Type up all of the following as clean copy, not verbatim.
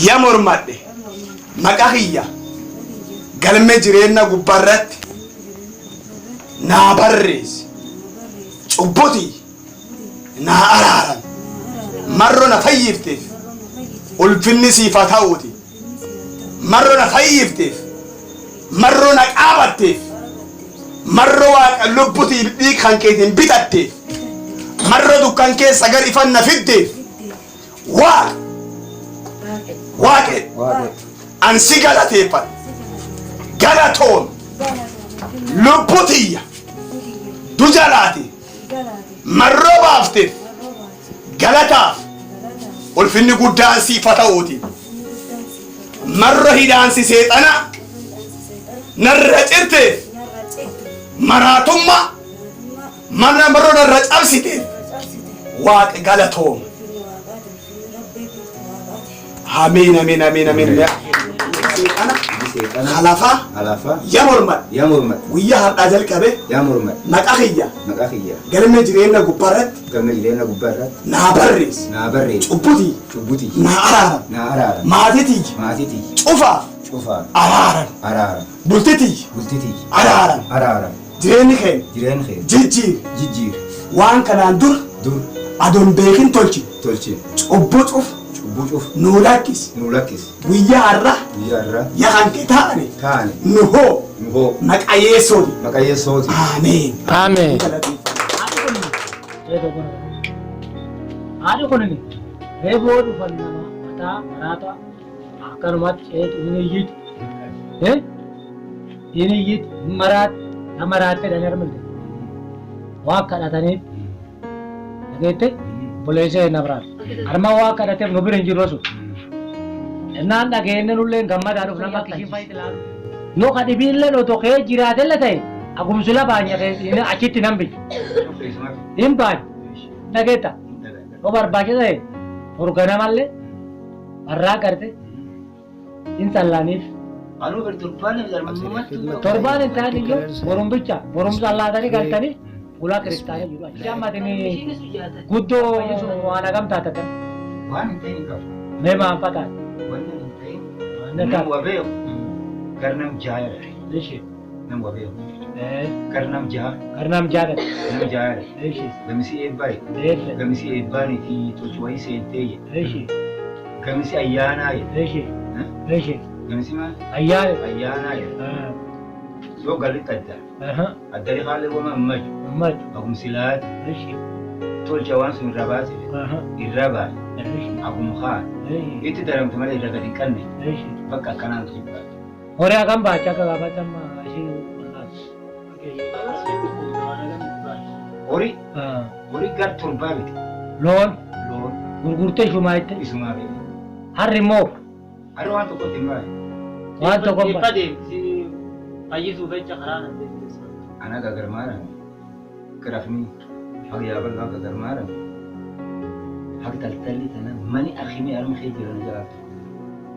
Ya mormadhe maqaa kiyya galme jireenya gubbaarratti naa barreessi. Cubbutii naa araaran marro na fayyifteef ulfinni siif haa ta'uuti. Marro na fayyifteef marro na qaabatteef marro waaqa lubbutii dhiig kan keetiin bitatteef marro dukkan keessa gar ifan na fiddeef waaqa waaqe an si galateeffadha galatoon lubbutiyya dujalaati marroo baafteef galataaf ulfinni guddaan siif haa ta'uuti. Marro hidhaansi seexana narra cirteef maraatummaa mana marro narra cabsiteef waaqa galatoom. Amiin amiin amiin amiin. Seexana Seexana halafaa alafaa ya mormadhe yaa mormadhe guyyaa har'aa jalqabe yaa mormadhe maqaa kiyya maqaa kiyya galme jireenya gubbaarratti galma jireenya gubbaa irratti naa barreessi. naa barreessi. Cubbutii Cubbutii naa araaram naa araaram maatii tiyya maatii tiyya cufaaf cufaaf araaram araaram bulti tiyya bultii tiyya araaram araaram jireenyi keenya jireenya kee jijjiiri jijjiiri waan kanaan dura dur adoon beekin tolchi tolchi cubbuu cuf cubbuu cuf nuu lakkisi nu lakkisi guyyaa har'a guyyaa irraa yakanke taane taane nu hoo nu hoo maqaa yeessooti maqaa yesooti. Ameen. Ameen. Haadhi kun reefuu dhufan nama mataa maraata akkanumatti ceetu hin iyyitu. Hin iyyitu hin maraatti na maraatte dhanii armalte. Waa kadhataniif dhageette obboleessa hin abraat. Arma waa kadhateef nu bira hin jiru sun. Innaan dhageenye nullee gammadaa dhufu nama akka ishiin fayyiti ilaalu. Yoo ka dhibiillee otoo kee jiraatelle ta'e agumsila baanya achitti nan biyya. Hin baanya. Dhageetta. Yoo barbaachisa ta'e torganamallee barraa garte hin sallaaniif. Anuu bar torbaan armumatti Torbaan hin ta'an iyyuu borum bicha borum sallaatanii galtanii fuula kiristaanii jiru. Achi ammatini guddoo waan hagam taatatan waan hin ta'in qabu. mee maanfa taate. Wanni hin ta'in Waan nam taate. wa beeku gar nam jaayadha. Ishi. Nam wa beeku gar nam jaa Garnaam jaadhate. nam jaayadha. Ishi. Gamisi eebbaay Eebbe. gamisi eebbaanii fi tolchi wayii seentee jedhe Ishi. gamisi ayyaanaa jedhe Ishi. Ishi. gamisi maal Ayyaane. ayyaanaa jedhe yoo gallitti adda addari haalli wama ammaju Ammaju. agumsilaati Ishi. tolcha waan sun irra baase irra baase Ishi. agum haan itti daramte malee irra gadi hin qabne Ishi. bakka akkanaan jibbaatu. Horii hagam baachaa akka gaafatamaa ishii. Horii horii gar torbaa miti Loon loon gurgurtee shumaa itti isumaa beeku. harri immoo Harri waan tokkotti hin baane. waan tokko hin Eebba deemti fayyisuuf jecha karaa na deemte. Ana gagarmaadhaan garafni haga yaaballoo haga garmaadhaan haga taltalli tana mani akimii arma kee jiran jiraatu.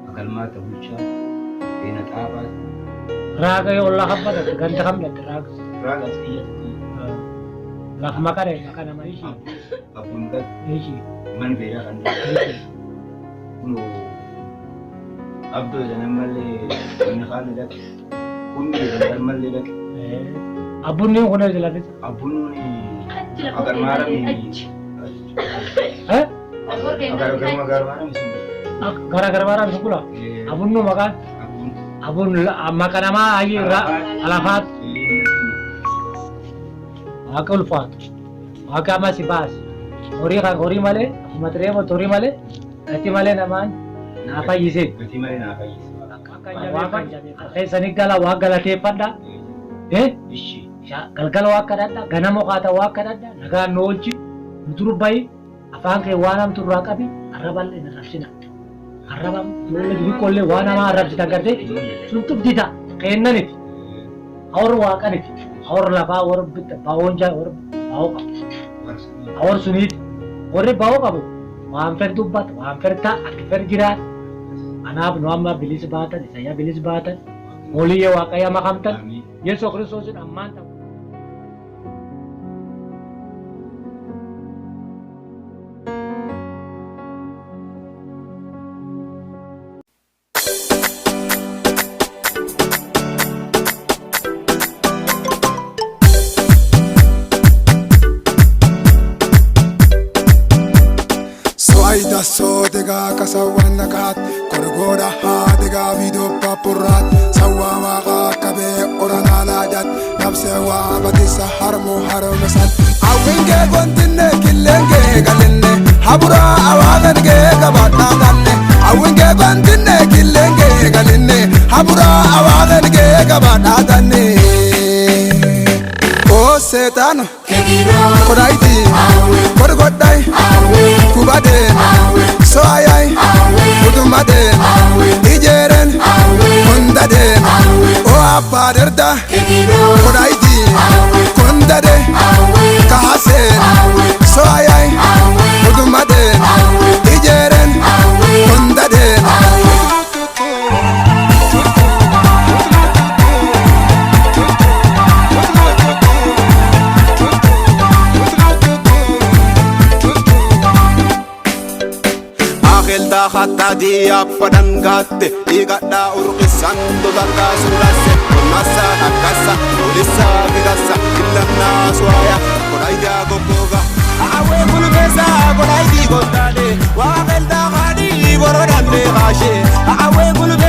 Agalmaata bulchaa beena xaafaa Raaga yoo ollaa habbadate ganda kam dhatte raaga. raaga as xiyyatti Laf maqaa dha maqaa nama ishii. abbuun gad Ishii. mani beeraa kan kun abdoo jedhan mallee inni haalli dhaqe kunni jedhan mallee dhaqe Abbunni kun eessa lafisa? abbuun agarmaadhaan agarmaadhaan Gara garbaaraan sun kula. Abunnu maqaan abbuun abun maqaa namaa ayi irraa alafaat waaqa ulfaatu waaqa amma si baase horii kan horii malee akkuma tiree horii malee gatii malee namaan naa fayyisee. gatii malee naa fayyise. Keessanii gala waa galateeffadha. Ishi Galgala waa kadhadha ganama kaata waa kadhadha nagaan nu oolchi nu durbayi afaan kee waan hamtu irraa qabi arraballee hin arrabsina. Arraba ijoollee xixiqqoollee waan hamaa arrabsitan gartee sun xubdita keennaniti. Hawar waaqaniti. Hawar lafaa warra bitta baa'oon jaa warra baa'oo qabu. Hawar suniiti. Warri baa'oo qabu waan fer dubbata waan fer ta'a akka fer jiraata. Anaaf nu amma bilis baatan isayyaa bilis baatan hooliyyee waaqayyaa makamtan Yesuus Kiristoosin ammaan ta'u. Haadhigaa akka sawwan naqaat korgoodha haadhigaa viidoo pappurraat sawwaa waaqaa akka bee oranaa laajat nabsee waa batisa harmoo harmasat. Hawwiin kee gontinne killeen kee galinne haburaa awaagan kee qabadhaa tanne hawwiin kee gontinne killeen kee galinne haburaa awaagan kee qabadhaa tanne. O seetaan kodayti korgodhay kubadeen soayay utumadeen ijeeren kondadeen o abbaa derda kodayti kondade kahaseen soayay utumadeen ijeeren kondadeen. Akeltaa hattaa diyaaffadan gaatte dhiigadhaa urqisan dotarraa suurasse onnassa dhakkassa olissaa fidassa illamnaa suwaya kodhaydaa goggooga. Awwee kulkeessa kodhaydii gondaale waaqeltaa haadhii borodhamne kaashee. Awwee kulkeessa.